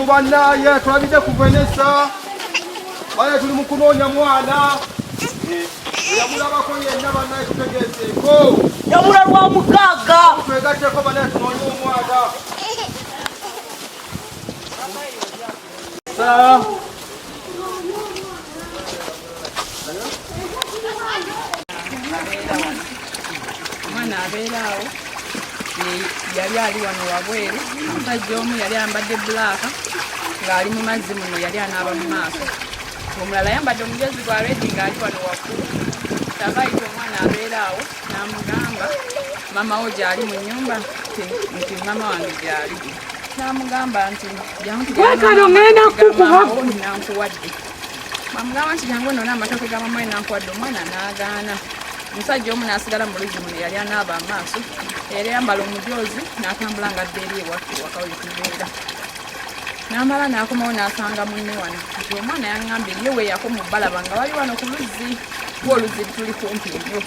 Banaye tulabidde ku Vanessa, banaye tuli mu kunoonya mwana eyamulabako yenna, banaye tutegeezeeko. Yabula lwa mukaaga. Twegatteko banaye tunoonye omwana. Omwana abeera awo, yali ali wano wabweru. Omusajja omu yali ayambadde bulaaka ng'ali mu mazzi muno, yali anaaba mu maaso. Omulala ayambadde omujoozi gwa red ng'ali wano waggulu. Kyava ayita omwana abeera awo n'amugamba, "Maama wo gy'ali mu nnyumba?" Nti, "Maama wange gy'ali." N'amugamba nti, "Jangu tugende, nankuwadde." Bamugamba nti, "Jangu onone amatooke ga mama we, nankuwadde." Omwana n'agaana. Omusajja omu n'asigala mu luzzi muno, yali anaaba amaaso, era yambala omujoozi n'atambula ng'adda eri ewaffe ewaka we tubeera. N'amala n'akomawo n'asanga munne wano nti, "Omwana yaŋŋambye ye weeyako mu bbalaba nga bali wano ku luzzi, kuba oluzzi tuli kumpi nnyo,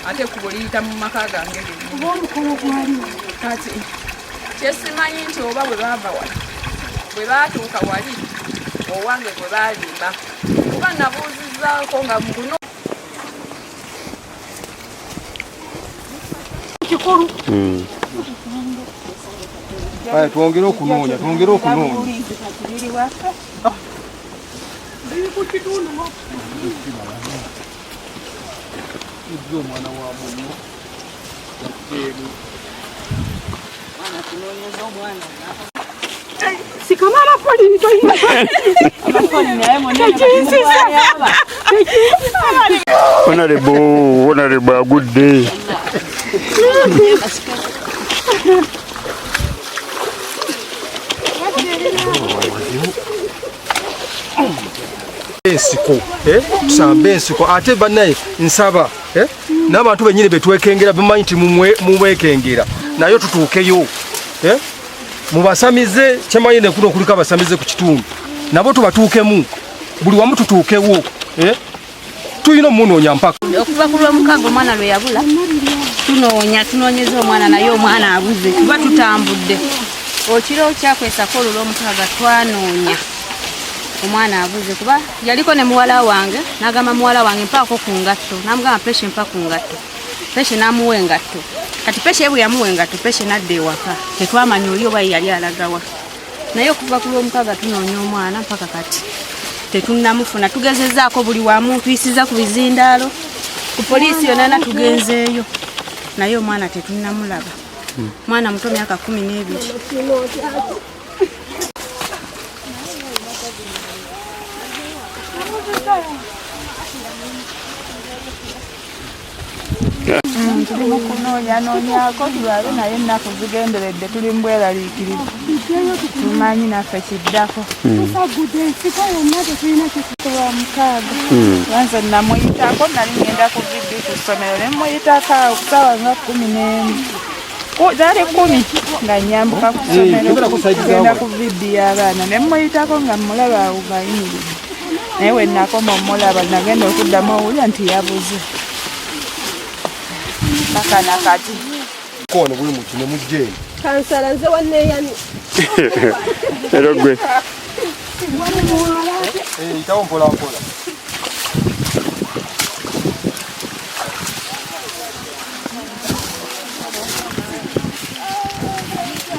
ate ekkubo liyita mu maka gange gennyini." Kati kyesimanyi nti oba bwe baava wali, bwe baatuuka wali owange gwe baalimba, kuba nabuuzizaako nga muguno. Kikulu. Aye, twongere okunoonya, twongere okunoonya. Ejja omwana wa munno yatteemu. Sikama amafolini toyina. Honorable, honorable agudde. Ensiko, eh? Tusambe ensiko ate bannaye nsaba, eh? N'abantu bennyini betwekengera bamanyi nti mumwekengera naye tutuukeyo, eh? Mubasamize kyemanyi nekuno kuliko abasamize ku kitundu, nabo tubatuukemu, buli wamu tutuukewo, eh? Tulina omunoonya mpaka. Okuva ku lwomukaaga omwana lwe yabula, tunoonya, tunoonyeza omwana, naye omwana abuze. Tuba tutambudde okiro kyakwesako olwo lwomukaaga, twanoonya, omwana abuze, kuba yaliko ne muwala wange. N'agamba muwala wange, "Mpaako ku ngatto." N'amugamba, "Peshe, mpa ku ngatto." Peshe n'amuwa engatto. Kati Peshe bwe yamuwa engatto, Peshe n'adda ewaka. Tetwamanya oli oba ye yali alagawa, naye okuva ku lwomukaaga tunoonya omwana mpaka kati tetunnamufuna. Tugezezaako buli wamu, tuyisiza ku bizindaalo, ku poliisi yonna na tugenzeeyo, naye omwana tetunnamulaba. Mwana muto, myaka 12. Tuli mu kunoonyanoonyako tulabe, naye ennaku zigenderedde, tuli mu bweraliikirivu, tumanyi naffe kiddako. Tusagudde ensiko yonna, tetulina. Lwa mukaaga wanze namuyitako, nali ngenda ku VB ku ssomero, ne muyitako awo ku ssaawa nga 11, zaali 10 nga nyambuka ku ssomero genda ku VB y'abaana, ne muyitako nga mulaba awo ng'ayimiridde, naye we nakoma omulaba nagenda okuddamu owulira nti yabuze paka nakati. Kono buli muti ne mujja eno. Kansala, nze wanneeyamye. Era gwe. Eh, yitawo mpola mpola.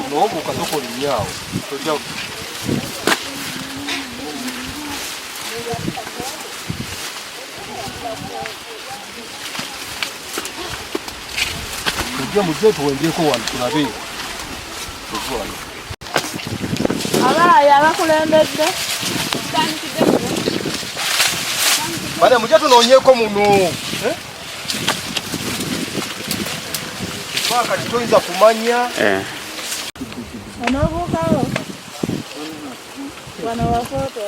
N'obuuka tokolinnya awo tojja. Mujje, mujje tuwenjeko wano tulabe. Tujje wano. Abaayi abakulembedde. Bane, mujje tunoonyeko muno. Eh? Kati toyinza kumanya. Eh. Onoobuukawo wano wafooto.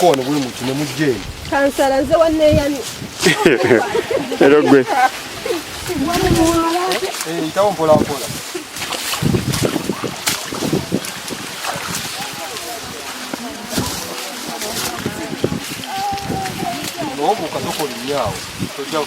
Kono buli muti ne mujja eno. Kansala, nze wanneeyamye. Era gwe. Eh, yitawo mpola mpola. N'obuuka tokolinnya awo tojja.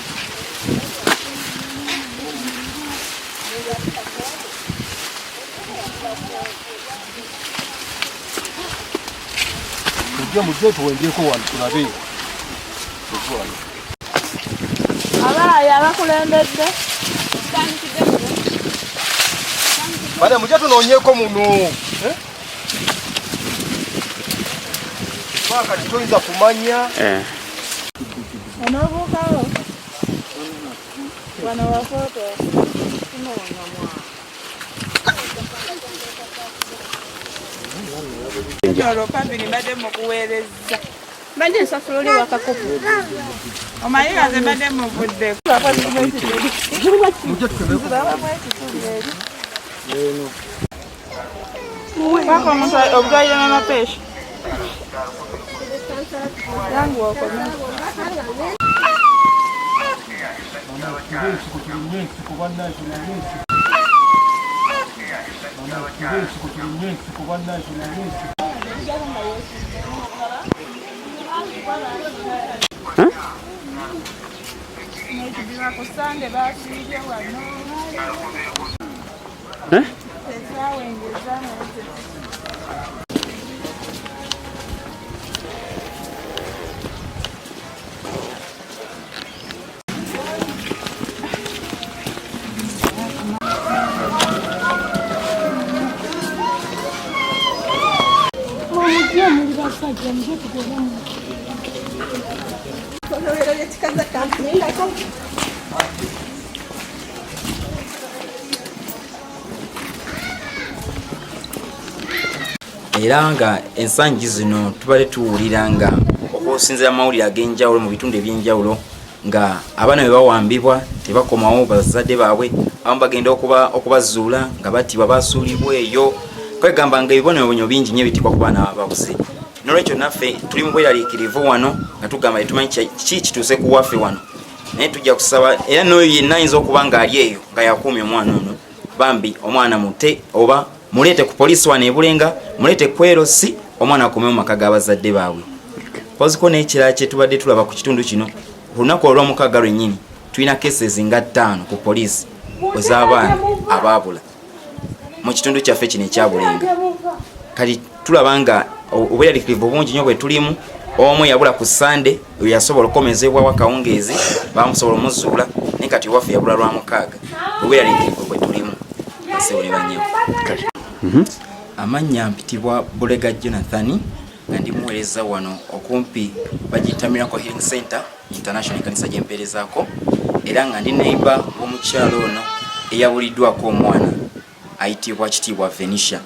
Mujje mujje tuwendyeko wano tulabe. Abaayi abakulembedde. Bana mujje tunoonyeko muno. Eh? Paka toyinza kumanya. Eh. Onoobuukawo? Wano wafooto. Olwo pabiri mbadde mukuweerezza. Mbadde nsasula oli wakakopo. Omanyi nga nze mbadde muvuddeko. Mujje tukebeko. Paka omuntu obugayira n'amapeesha. Yangu okome. N'ekidiba ku Sande baasiibye wano. Eh? Tetwawengeza naye Mujje muli basajja mujje tugole mu. Era nga ensangi zino tubadde tuwulira nga okusinziira mu mawulire ag'enjawulo mu bitundu eby'enjawulo nga abaana bwe bawambibwa tebakomawo bazadde baabwe, abamu bagenda okubazuula nga battibwa basuulibwa eyo. Kwegamba nga ebibonyoobonyo bingi nnyo ebitiibwa ku baana ababuze. Noolwekyo naffe tuli mu bweraliikirivu wano nga tugamba tetumanyi kiki kituuse ku waffe wano, naye tujja kusaba era n'oyo yenna ayinza okuba ng'ali eyo nga yakuumye omwana ono, bambi omwana mute oba muleete ku poliisi wano e Bulenga, muleete ku LC, omwana akome mu maka g'abazadde baabwe. Mpoziko n'ekirala kye tubadde tulaba ku kitundu kino, ku lunaku olw'omukaaga lwennyini tulina cases nga 5 ku poliisi ez'abaana abaabula mu kitundu kyaffe kino ekya Bulenga. Kati tulaba nga obweraliikirivu bungi nnyo bwe tulimu. Omu yabula ku Sande, oyo yasobola okukomezebwawo akawungeezi, bamusobola omuzuula, naye kati owaffe yabula lwa mukaaga. Obweraliikirivu bwe tulimu. Ssebo ne bannyabo. Amannya mpitibwa Bulega Jonathan, nga ndi muweereza wano okumpi bagiyita Miracle Healing Center International, ekkanisa gye mpeerezaako, era nga ndi neighbor w'omukyalo ono eyabuliddwako omwana ayitibwa Kitiibwa Venisha.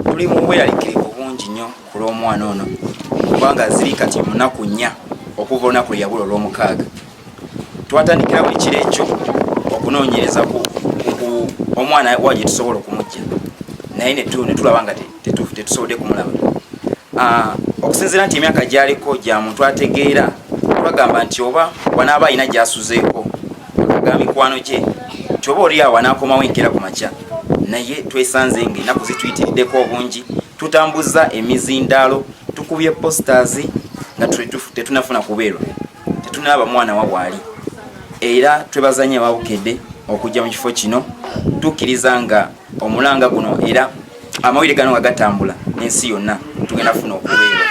Tuli mu bweraliikirivu bungi nnyo ku lw'omwana ono, kubanga ziri kati munaku 4 okuva olunaku lwe yabula olw'omukaaga. Twatandikira buli kiro ekyo okunoonyereza ku omwana wa gye tusobola okumujja, naye ne tulaba nga tetusobodde kumulaba. Okusinziira nti emyaka gy'aliko gya muntu ategeera, twagamba nti oba wanaaba alina gy'asuzeeko aga mikwano gye, nti oba oli awo anaakomawo enkeera ku makya, naye twesanze ng'ennaku zituyitiriddeko obungi. Tutambuza emizindaalo, tukubye posters nga tetunafuna kubeerwa, tetunalaba mwana wa bw'ali. Era twebaza nnyo ababukedde okujja mu kifo kino. Tukkiriza nga omulanga guno era amawulire gano nga gatambula n'ensi yonna, tugenda kufuna okubeerwa.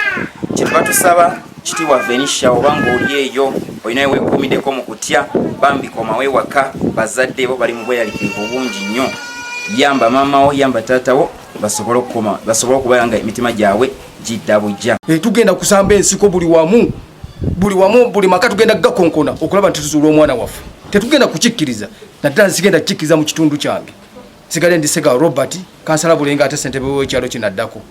Kye tuba tusaba Kitiibwa Venisha, oba ng'oli eyo olina we weekuumiddeko mu kutya, bambi komawo ewaka, bazadde bo bali mu bweraliikirivu bungi nnyo. Yamba maama wo, yamba taata wo, basobole okukoma, basobole okubeera nga emitima gyabwe gidda bujja. Tugenda kusamba ensiko buli wamu, buli wamu, buli maka tugenda kugakonkona okulaba nti tuzuula omwana waffe. Tetugenda kukikkiriza, naddala sigenda kukikkiriza mu kitundu kyange. Nsigale ndi Ssegawa Robert, kansala Bulenga ate ssentebe w'ekyalo kino addako.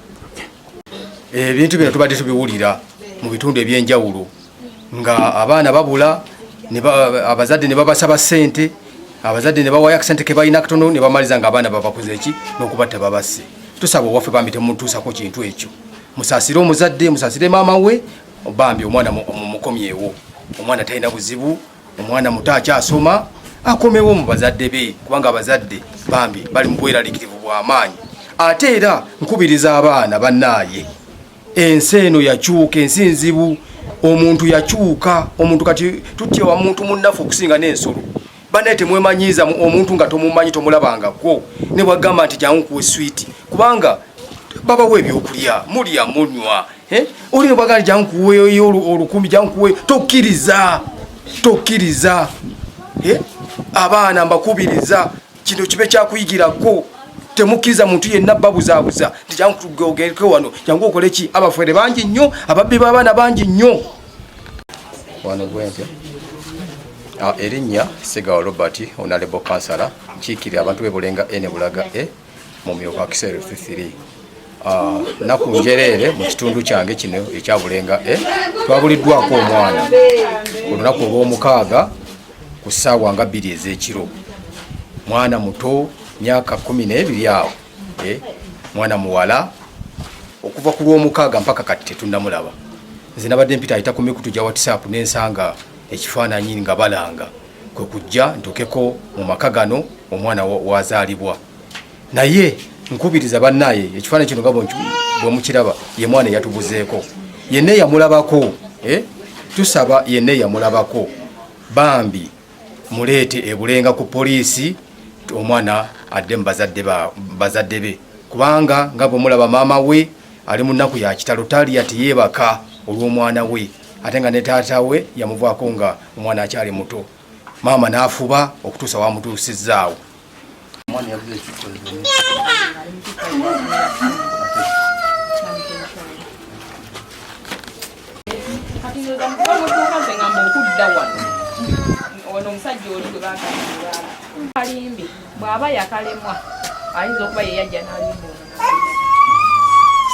Ebintu bino tubadde tubiwulira mu bitundu eby'enjawulo nga abaana babula, abazadde ne babasaba ssente, abazadde ne bawayo akasente ke balina katono ne bamaliza nga abaana babakoze ki n'okubatta babasse. Tusaba owaffe bambi temutuusako kintu ekyo, musaasire omuzadde, musaasire maama we, bambi omwana mumukomyewo. Omwana talina buzibu, omwana muto akyasoma, akomewo mu bazadde be, kubanga abazadde bambi bali mu bweraliikirivu bw'amaanyi. Ate era nkubiriza abaana bannaaye, ensi eno yakyuka, ensi nzibu, omuntu yakyuka, omuntu kati tutya wa muntu munnaffe okusinga n'ensolo. Bannaye temwemanyiiza omuntu nga tomumanyi, tomulabangako, ne bwagamba nti jangu nkuwe switi, kubanga babawa ebyokulya, mulya munywa. Eh? Oli ne bwagala jankuweeyo olukumi jankuweeyo, tokkiriza, tokkiriza. Eh? Abaana mbakubiriza kino kibe kyakuyigirako, temukkiriza muntu yenna babuzaabuza nti jankugereko wano, jangu okole ki. Abafere bangi nnyo, ababbi b'abaana bangi nnyo. Wano bwentyo erinnya Segawa Robert, honorable councillor, nkiikirira abantu b'e Bulenga A ne Bulaga A mu myuka kiseera 3. Nnaku njereere mu kitundu kyange kino ekya Bulenga A. Twabuliddwako omwana olunaku olw'omukaaga ku ssaawa nga 2 ez'ekiro. Mwana muto, myaka 12 awo, mwana muwala. Okuva ku lw'omukaaga mpaka kati tetunnamulaba. Nze nabadde mpita ayita ku mikutu gya WhatsApp nensanga ekifaananyi nga balanga, kwe kujja ntukeko mu maka gano omwana wazaalibwa. Naye nkubiriza bannaye, ekifaananyi kino nga bwe mukiraba ye mwana eyatubuzeeko. Yenna eyamulabako, tusaba yenna eyamulabako bambi muleete ebulenga ku poliisi, omwana adde mu bazadde be, kubanga nga bwe mulaba maama we ali mu nnaku ya kitalo, talya teyeebaka olw'omwana we, ate nga ne taata we yamuvaako nga omwana akyali muto. Maama n'afuba okutuusa wamutuusizzaawo. Kati ndoza mukuba mutuuka, nze ngamba okudda wano, ono omusajja oli gwe bagamba kalimbi, bw'aba yakalemwa ayinza okuba ye yajja n'alimba ono,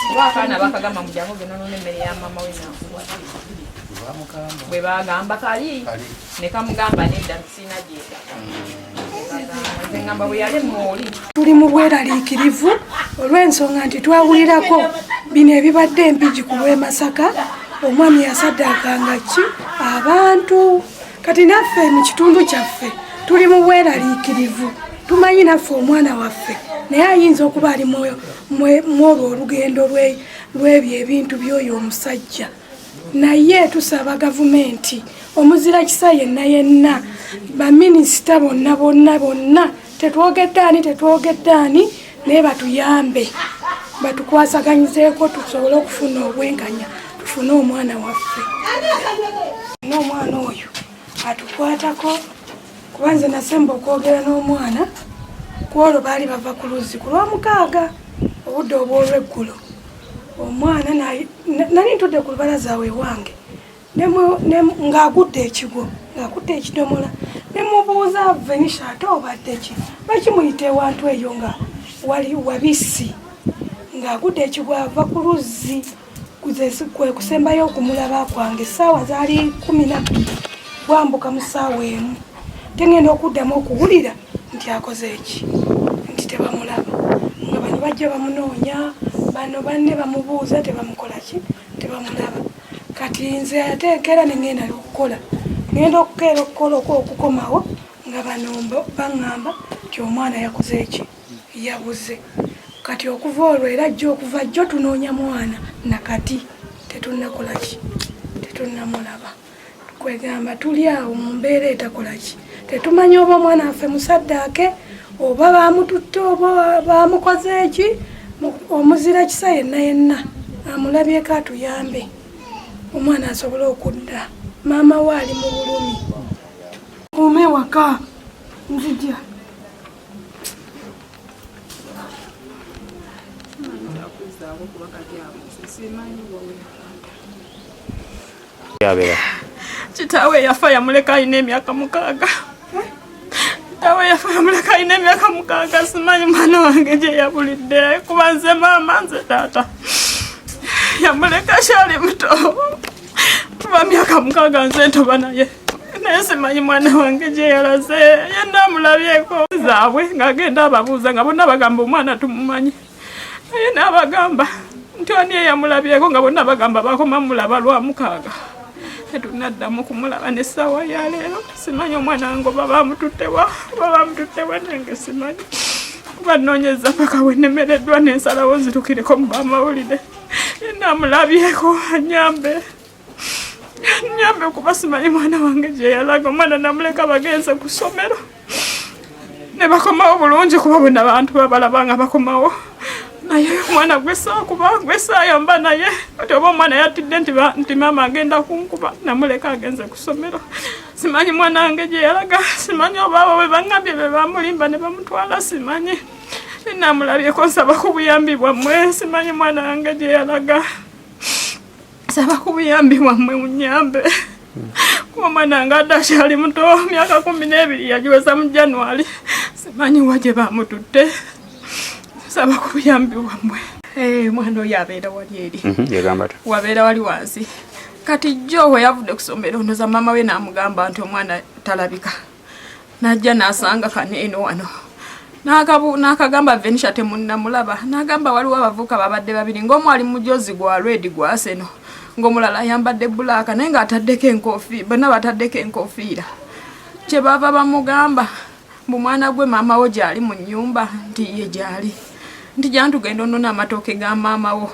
kuba akaana bakagamba mujangu genda nona emmere ya maama we nakuwa. Bwe bagamba kali ne kamugamba nedda, siina gyetaka. Nze ngamba bwe yalemwa oli. Tuli mu bweraliikirivu olw'ensonga nti twawulirako bino ebibadde Empigi ku lw'e Masaka, omwami yasaddaakanga ki abantu. Kati naffe mu kitundu kyaffe tuli mu bweraliikirivu, tumanyi naffe omwana waffe naye ayinza okuba ali mwolwo olugendo lw'ebyo ebintu by'oyo omusajja. Naye tusaba gavumenti, omuzira kisa yenna yenna, baminisita bonna bonna bonna, tetwogedde ani, tetwogedde ani, naye batuyambe, batukwasaganyizeeko tusobole okufuna obwenkanya, tufune omwana waffe. N'omwana oyo atukwatako, kuba nze nasemba okwogera n'omwana kwolwo baali bava ku luzzi ku lwomukaaga obudde obw'olweggulo. Omwana nali ntudde ku lubalaza awo ewange ng'agudde ekigwo, ng'agudde ekidomola, ne mubuuza, "Venisha, ate obadde ki? Lwaki muyita ewantu eyo nga wali wabisi?" Ng'agudde ekigwo ava ku luzzi. Kwe kusembayo okumulaba kwange, essaawa zaali 12 gwambuka mu ssaawa 1. Tengenda okuddamu okuwulira nti akoze eki, nti tebamulaba, nga bano bajja bamunoonya, bano banne bamubuuza, tebamukola ki, tebamulaba. Kati nze ate enkeera ne ŋŋenda okukola, ŋŋenda okukeera okukola okukomawo nga bano baŋŋamba nti omwana yakoze eki, yabuze. Kati okuva olwo era jjo, okuva jjo tunoonya mwana, nakati tetunnakola ki, tetunnamulaba. Kwegamba tuli awo mu mbeera etakola ki, tetumanyi oba omwana waffe musaddaake, oba bamututte, oba bamukoze eki. Omuzira kisa yenna yenna amulabyeko atuyambe omwana asobole okudda. Maama we ali mu bulumi. Kuume waka nzija. Kitaawe yafa yamuleka alina emyaka 6. Kitaawe yafa yamuleka alina emyaka 6. Simanyi mwana wange gye yabulidde, kuba nze maama, nze taata yamuleka kyali muto, kuba myaka 6 nze ntoba naye, naye simanyi mwana wange gye yalaze. Yenna amulabyeko zaabwe ng'agenda ababuuza, nga bonna bagamba omwana tumumanyi, naye n'abagamba nti ani eyamulabyeko, nga bonna bagamba bakoma mulaba lwa mukaaga, tetunaddamu kumulaba n'essaawa ya leero. Simanyi omwana wange oba bamututtewa, oba bamututtewa, nange simanyi, kuba nnoonyeza paka we nnemereddwa n'ensalawo nzirukireko mu bamawulire. Yenna amulabyeko anyambe, nyambe, kuba simanyi mwana wange gye yalaga. Omwana namuleka bagenze ku ssomero ne bakomawo bulungi, kuba bonna bantu babalaba nga bakomawo. Naye omwana gwe saakuba, gwe saayomba naye, kati oba omwana yatidde nti maama agenda kunkuba, namuleka agenze ku ssomero. Simanyi mwana wange gye yalaga, simanyi oba abo be baŋŋambye be bamulimba ne bamutwala, simanyi. Namulabyeko, nsaba ku buyambi bwammwe, simanyi mwana wange gye yalaga. Nsaba ku buyambi bwammwe munyambe. Kuba omwana wange adde akyali muto, myaka 12 yagiweza mu January, simanyi wa gye bamututte. Nsaba ku buyambi bwammwe. Omwana oyo abeera wali eri. Yagamba atya? Wabeera wali wansi. Kati jjo we yavudde ku ssomero, ndoza maama we n'amugamba nti omwana talabika. N'ajja n'asanga kano eno wano. N'akagamba Venisha temunnamulaba. N'agamba waliwo abavubuka babadde babiri, ng'omu ali mu mujozi gwa red gwa Arsenal, ng'omulala ayambadde black naye ng'ataddeko enkofiira, bonna bataddeko enkofiira. Kye baava bamugamba mbu mwana gwe maama wo gy'ali mu nnyumba, nti ye gy'ali. Nti jangu tugenda onone amatooke ga maama wo.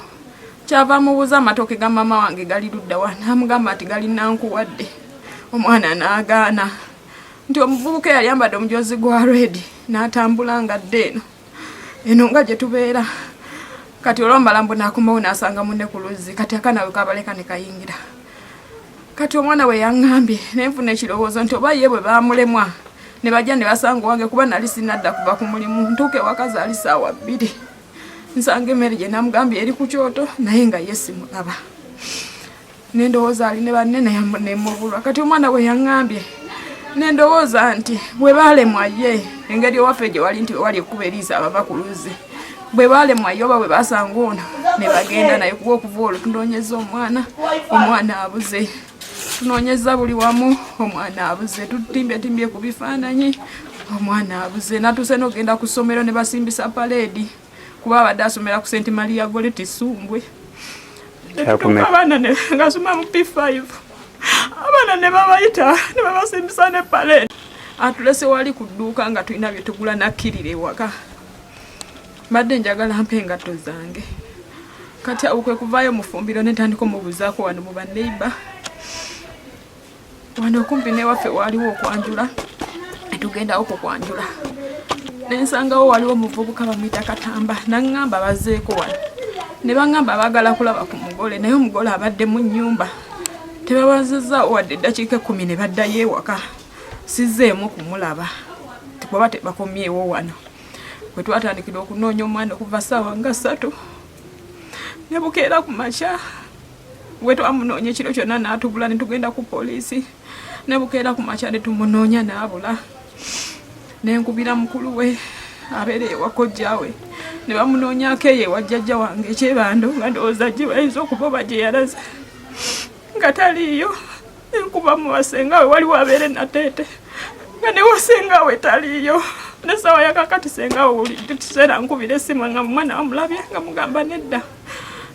Kyava amubuuza amatooke ga maama wange gali ludda wa, n'amugamba nti gali Nankuwadde. Omwana n'agaana. Nti omuvubuka eyali ayambadde omujozi gwa red n'atambula ng'adda eno. Eno nga gye tubeera. Kati olwamala mbu n'akomawo n'asanga munne ku luzzi, kati akaana we kabaleka ne kayingira. Kati omwana we yaŋŋambye ne nfuna ekirowoozo nti oba ye bwe baamulemwa ne bajja ne basanga owange, kuba nali sinnadda kuva ku mulimu, ntuuka ewaka zaali ssaawa 2. Nsanga emmere gye namugambye eri ku kyoto naye nga ye simulaba. Ne ndowooza ali ne banne naye ne mubulwa. Kati omwana bwe yaŋŋambye ne ndowooza nti bwe baalemwa ye, engeri ewaffe gye wali nti we wali ekkubo eriyisa abava ku luzzi, bwe baalemwa ye oba bwe basanga ono ne bagenda naye, kuba okuva olwo tunoonyeza omwana, omwana abuze. Tunoonyeza buli wamu, omwana abuze. Tutimbyetimbye ku bifaananyi, omwana abuze. Natuuse n'okugenda ku ssomero ne basimbisa paleedi, kuba abadde asomera ku St Maria Goretti Ssumbwe. Kyakumeka. Abaana ne ngasoma mu P5. Abaana ne babayita ne babasimbisa ne paleedi. Atulese wali ku dduuka nga tulina bye tugula n'akkirira ewaka. Mbadde njagala mpe engatto zange. Kati awo kwe kuvaayo mu ffumbiro ne ntandika omubuuzaako wano mu banneighbor. Wano okumpi n'ewaffe waaliwo okwanjula, ne tugendawo ku kwanjula. Ne nsangawo waliwo omuvubuka bamuyita Katamba, n'aŋŋamba bazzeeko wano. Ne baŋŋamba baagala kulaba ku mugole, naye omugole abadde mu nnyumba. Tebabazizza wadde eddakiika 10 ne baddayo ewaka. Sizzeemu kumulaba, kuba tebakomyewo wano. Bwe twatandikira okunoonya omwana okuva ssaawa nga 3, ne bukeera ku makya. Bwe twamunoonya ekiro kyonna n'atubula ne tugenda ku poliisi. Ne bukeera ku makya ne tumunoonya n'abula. Ne nkubira mukulu we abeera ewa kojjaawe. Ne bamunoonyaako eyo ewa jjajja wange ekyebando, nga ndowooza gye bayinza okuba oba gye yalaze. Nga taliiyo. Ne nkuba mu basenga we waliwo abeera e Nateete. Nga ne wasenga we taliiyo. N'essaawa ya kaakati senga we buli kiseera nkubira essimu nga omwana wamulabye nga mugamba nedda.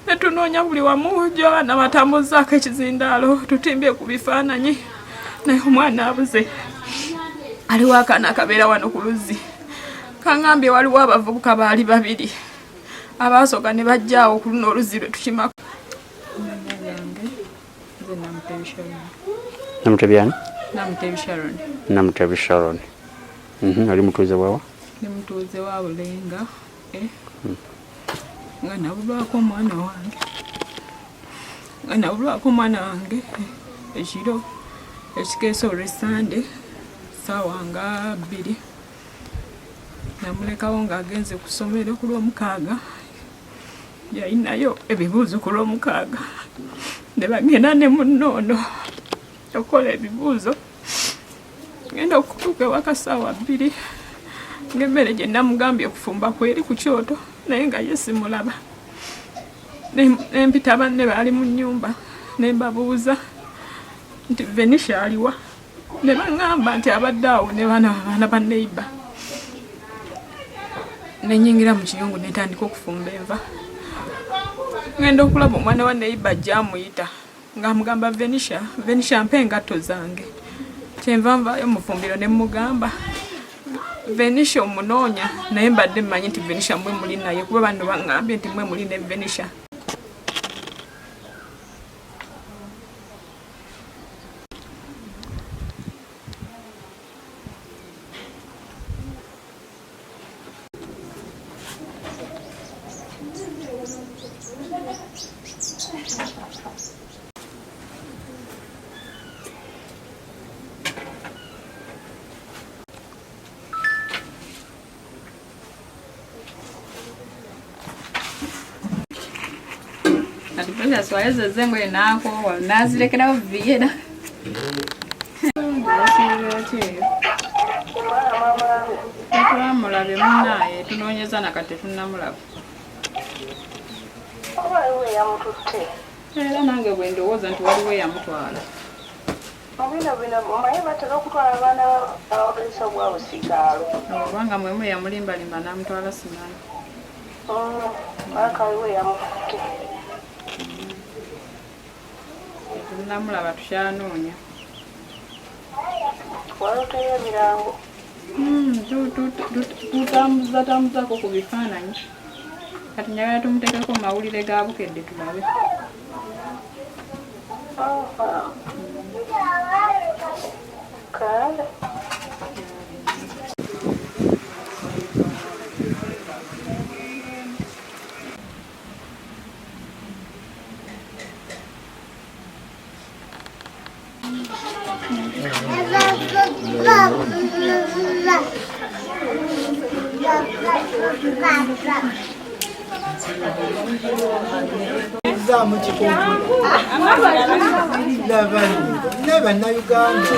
Ne tunoonya buli wamu gy'abaana batambuzaako ekizindaalo, tutimbye ku bifaananyi, naye omwana abuze. Aliwo akaana akabeera wano ku luzzi. Kaŋŋambye waliwo abavubuka baali babiri abaasooka ne bajja awo ku luno oluzzi lwe tukimako. Namutebi ani? Namutebi Sharon. Namutebi Sharon. Oli mutuuze wawa? Ndi mutuuze wa Bulenga. Nga nabulwako omwana wange. Nga nabulwako omwana wange ekiro ekikeesa olw'Essande ssaawa nga 2. Namulekawo ng'agenze ku ssomero ku Lwomukaaga. Yalinayo ebibuuzo ku Lwomukaaga. Ne bagenda ne munne ono okukola ebibuuzo. Ngenda okutuuka ewaka ssaawa 2 ng'emmere gye namugambye okufumba kweri ku kyoto naye nga ye simulaba. Ne mpita banne baali mu nnyumba ne mbabuuza nti Venisha aliwa? Ne baŋŋamba nti abadde awo ne baana ba neighbor. Ne nnyingira mu kiyungu ne ntandika okufumba enva. Ngenda okulaba omwana wa neighbor ajja amuyita ng'amugamba Venisha, Venisha mpa engatto zange. Kyenva nvaayo mu ffumbiro ne mmugamba Venisha omunoonya, naye mbadde mmanyi nti Venisha mmwe muli naye kuba banno baŋŋambye nti mmwe muli ne Venisha. Precious wayozezza engoye n'akoowa n'azirekerawo Vienna. Tetwamulabye munnaaye tunoonyeza na kati tetunnamulaba. Era nange bwe ndowooza nti waliwo eyamutwala. Bino bino omanyi batera okutwala abaana abakozesa obwabusigaalo. Obanga mwemu eyamulimbalimba n'amutwala simanyi. Paka waliwo eyamukutte. Tetunnamulaba tukyanoonya. Waloteyo emirambo. Tutambuza tambuzako ku bifaananyi. Kati njagala tumuteekeko mu mawulire ga Bukedde tulabe. Kale. Zaamu kikunkulu. Laba ne bannayuganda.